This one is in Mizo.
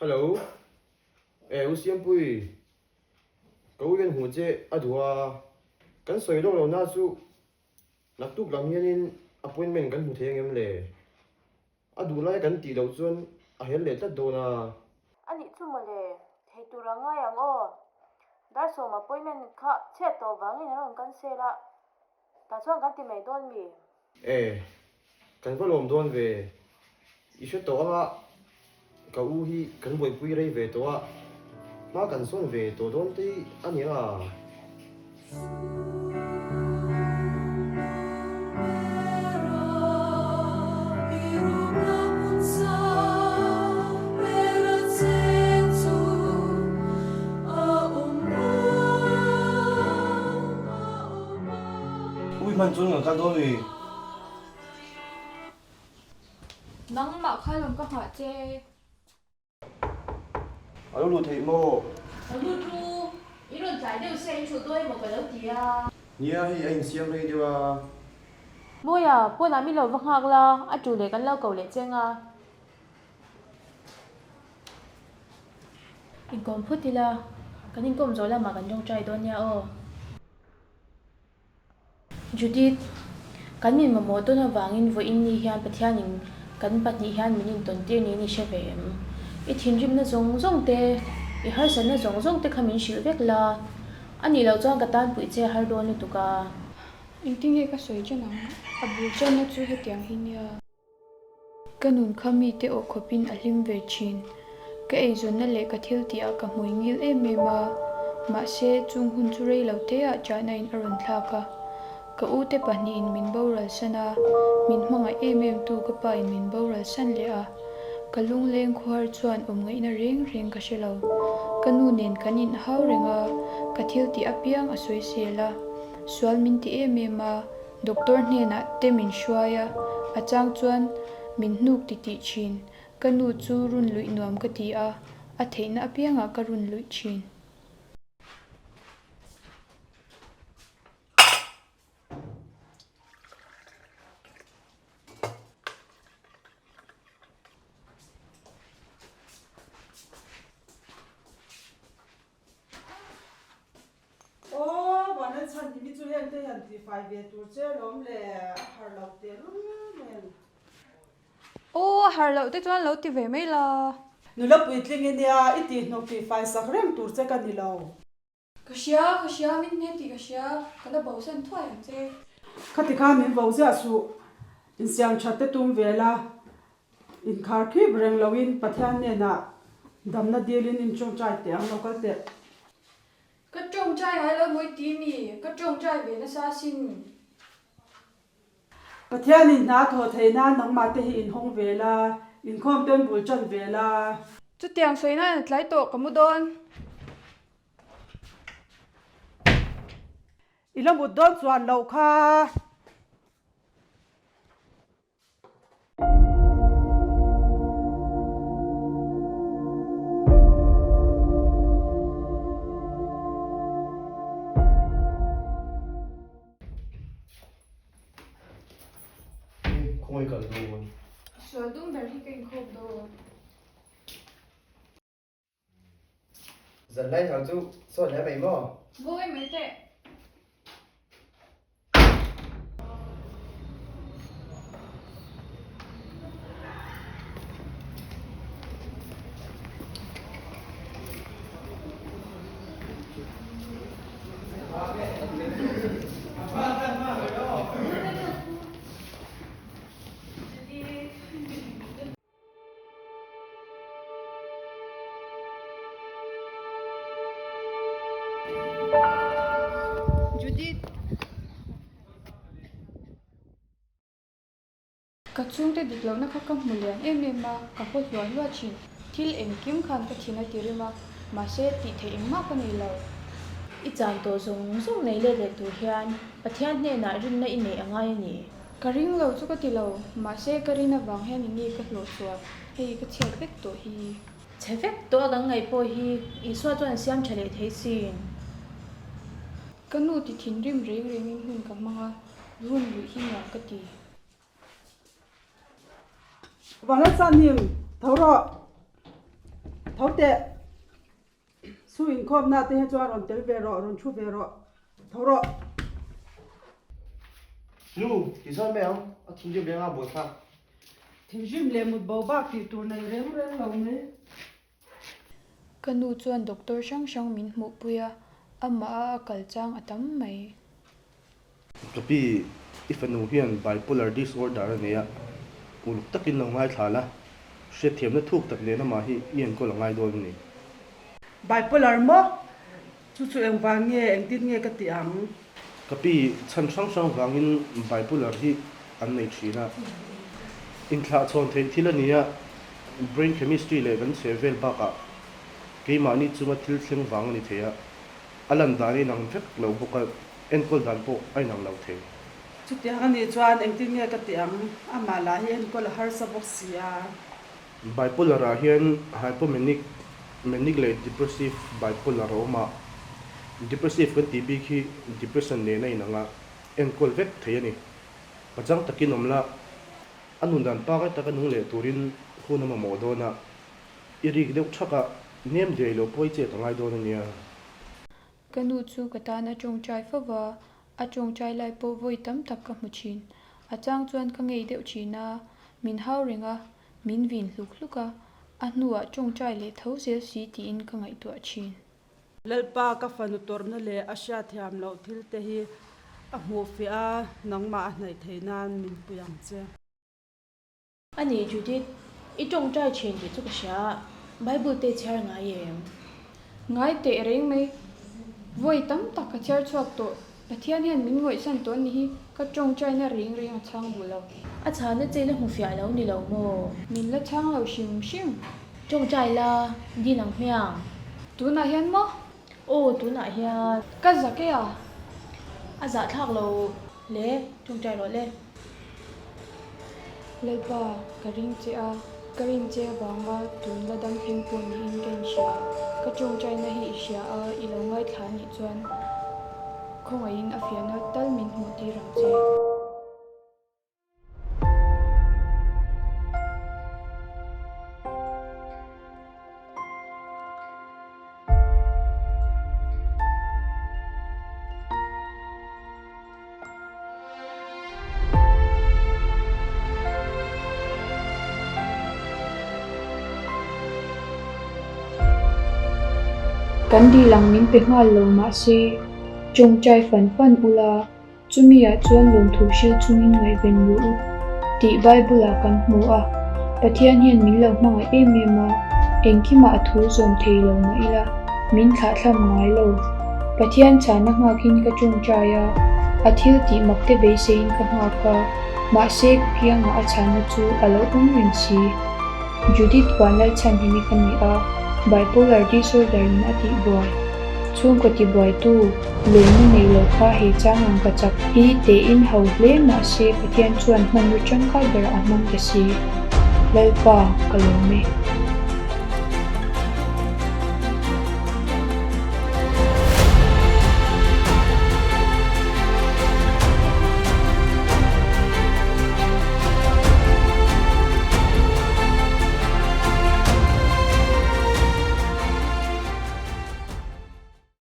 Hello, e U Siampui, ka u hian hmuh che a duh a, kan sawi lawk lo na chu naktuk lam hianin appointment kan hmu thei angem le? A duh lai kan tih loh chuan a hel leh tlat dawn a. A nih chu mawle, thei tur a ngai ang aw. Dar sawm appointment kha chhiat tawh vangin an rawn cancel a, tah chuan kan ti mai dawn mi? E, kan va lawm dawn ve. I hre tawh anga ka u hi kan buaipui rei ve tawh a, hma kan sawn ve tawh dawn te hi a ni anga. Ui hman chuan kan kal dawn mi? Nangmah kha lawm ka nghah che. A lo lut theih maw? Ka lut ru, i rawn tlai deuh sia in thulh dawn emaw ka lo ti a. Nia hei a insiam rei deuh a. Mawia, pawnah min lo va nghak la, a tu leh kan lo ko leh cheng a. Inkawm phut ila, kan inkawm zawh lamah kan tawngtai dawn nia aw. Judith, Kan min mamawh tawn avangin vawiin ni hian Pathianin kan pahnih hian min intawn tir niin i hre ve em? I thinrimna zawng zawng te, i harsatna zawng zawng te kha min hrilh vek la, a nih loh chuan ka tan puih che a har dawn lutuk a. Engtin nge ka sawi chen ang? A bul channa chu hetiang hi nia. Ka nun kha mite awh khawpin a hlim ve thin. Ka eizawnna leh ka thil tihah ka hmui ngil em em a, mahse chung hun chu rei lo teah chahna in a rawn thlak a. Ka ute pahnihin min boral san a, min hmangaih em em tu ka pa in min boral san leh a. Ka lungleng khuar chuan awm ngaihna reng reng ka hre lo. Ka nu nen kan inhau reng a, ka thil tih apiang a sawi sel a, sual min ti em em a, Doctor hnenah te min hruai a, a chang chuan min hnuk ti tih thin. Ka nu chu run luih nuam ka ti a, a theihna apiangah ka run luih thin. Aw, Vanlal chhan hi mi chu heng te hian tifai ve tur che lawm le, a harh loh teh lul nen. Aw, a harh loh te chuan lo ti ve mai la. Nula puitling i nia, i tihhnawk tifai sak reng tur che ka ni lo. Ka hria, ka hria, min hne tih ka hria, ka la bosan thuai ang che. Khati khan min vo ziah suh, insiam that te tum ve la, inkhar khip reng loin Pathian hnenah damna dilin inṭawngṭai teh ang lo kal teh. Ka tawngtai ngai lo mawi ti mi, ka tawngtai ve nasa asin. Pathianin hna thawh theih nan nangmah te hi inhawng ve la, inkhawm ten bul tan ve la. Chutiang sawi nan a tlai tawh ka mu dawn. I la mut dawn chuan loh kha. Khawngaih kal dawn. Sual dum ber hi ka inkhawp dawn. Zan lai hau chu sawn hle mai maw? Ngawi mai teh. Judith. Ka chhungte dik lohna kha ka hmu lian em em a, ka haw hluah hluah thin. Thil engkim khan ka thin a ti rim a, mahse tih theih engmah ka nei lo. I chan tawh zawng zawng nei let leh tur hian Pathian hnenah rinna i neih a ngai a ni. Ka ring lo chu ka ti lo, mahse ka rin avang hian eng nge ka hlawh chhuah, hei ka chhiat vek tawh hi. Chhe vek tawh a kan ngaih pawh hi Isua chuan siam tha leh thei sin. Ka nu ti thinrim reng rengin hun ka hmang a, run luih hi nuam ka ti. Vanlalsanhim, tho rawh. Tho teh. Su inkhawmna te hi chuan rawn tel ve rawh, rawn thu ve rawh. Tho rawh. Nu, ti zawn mai ang, a thinrim reng a buai thlak. Thinrim leh mut bo bak tih tur nei reng reng lo mai. Ka nu chuan doctor hrang hrang min hmuhpui a, amah a a kal chang a tam mai. Ka pi, i fanu hian bipolar disorder a nei a, uluk takin lo ngaithla la, hriatthiamna thuk tak nen amah hi i enkawl a ngai dawn a ni. Bipolar maw? Chu chu engvang nge, engtin nge ka tih ang? Ka pi, chhan hrang hrang vangin bipolar hi an nei thin a, inthlahchhawn theih thil a ni a, brain chemistry leh kan chhehvel bakah keimahni chunga thil thleng vang a ni thei a, a lan dan a inang vek lo bawk a. Enkawl dan pawh a inang lo thei. Chutiang a nih chuan engtin nge ka tih ang? Amah lah hi enkawl a harsa bawk si a. Bipolar ah hian hypomanic, manic leh depressive bipolar a awm a. Depressive kan tih bik hi depression nen a inang a, enkawl vek thei a ni. Pachang takin awm la, a nun dan pangai taka nung leh turin hun a mamawh dawn a, i rik deuh thak a, nem diai lo pawh i chet a ngai dawn a nia. Ka nu chu ka tan a tawngtai fo va, a tawngtai lai pawh vawi tam tak ka hmu thin. A chang chuan ka ngei deuh thin a, min hau reng a, min vin hluk hluk a, a hnuah tawngtai leh tho zel si tiin ka ngaihtuah thin. Lalpa ka fanu tawrhna leh a hriatthiam loh thil te hi a hmuh fiah a, nangmah a hnaih theih nan min pui ang che. A ni Judith, i tawngtai thin tih chu ka hria a, Bible te chhiar ngai em? Ngai teh reng mai. Vawi tam tak ka chhiar chhuak tawh. Pathian hian min ngawihsan tawh ni hi ka tawngtaina reng reng a chhang duh lo. A chhana che la hmu fiah lo ni lo maw? Min la chhang lo hrim hrim. Tawngtai la, dil ang hmiang. Tunah hian maw? Aw, tunah hian. Ka zak e a. A zahthlak lo le, tawngtai rawh le. Lalpa, ka ring che a, ka rin che avanga tun la dam thleng pawh niin ka inhria. Ka tawngtaina hi i hria a, i lo ngaithla a nih chuan khawngaihin a fiahna tal min hmuh tir ang che. Kan dil ang min pe nghal lo mahse, tawngtai fan fan ula, Chumi ah chuan lawmthu hril chungin ngaihven rawh u tih Bible ah kan hmu a. Pathian hian min lo hmangaih em em a, engkimah a thu zawm thei lo mah ila, min thlahthlam ngai lo. Pathian chhana nghakin ka tawngtai a, a thil tih mak te beiseiin ka nghak a, mahse ka kiangah a chhana chu a lo awm reng si. Judith Vanlalchhanhimi ka ni a, bipolar disorder in a tihbuai. Chhungkaw tibuaitu lawmna nei lo kha hei chang ang ka chak hi tein ho hle mah se Pathian chuan hmanraw tangkai berah a hmang ta si. Lalpa, ka lawm e.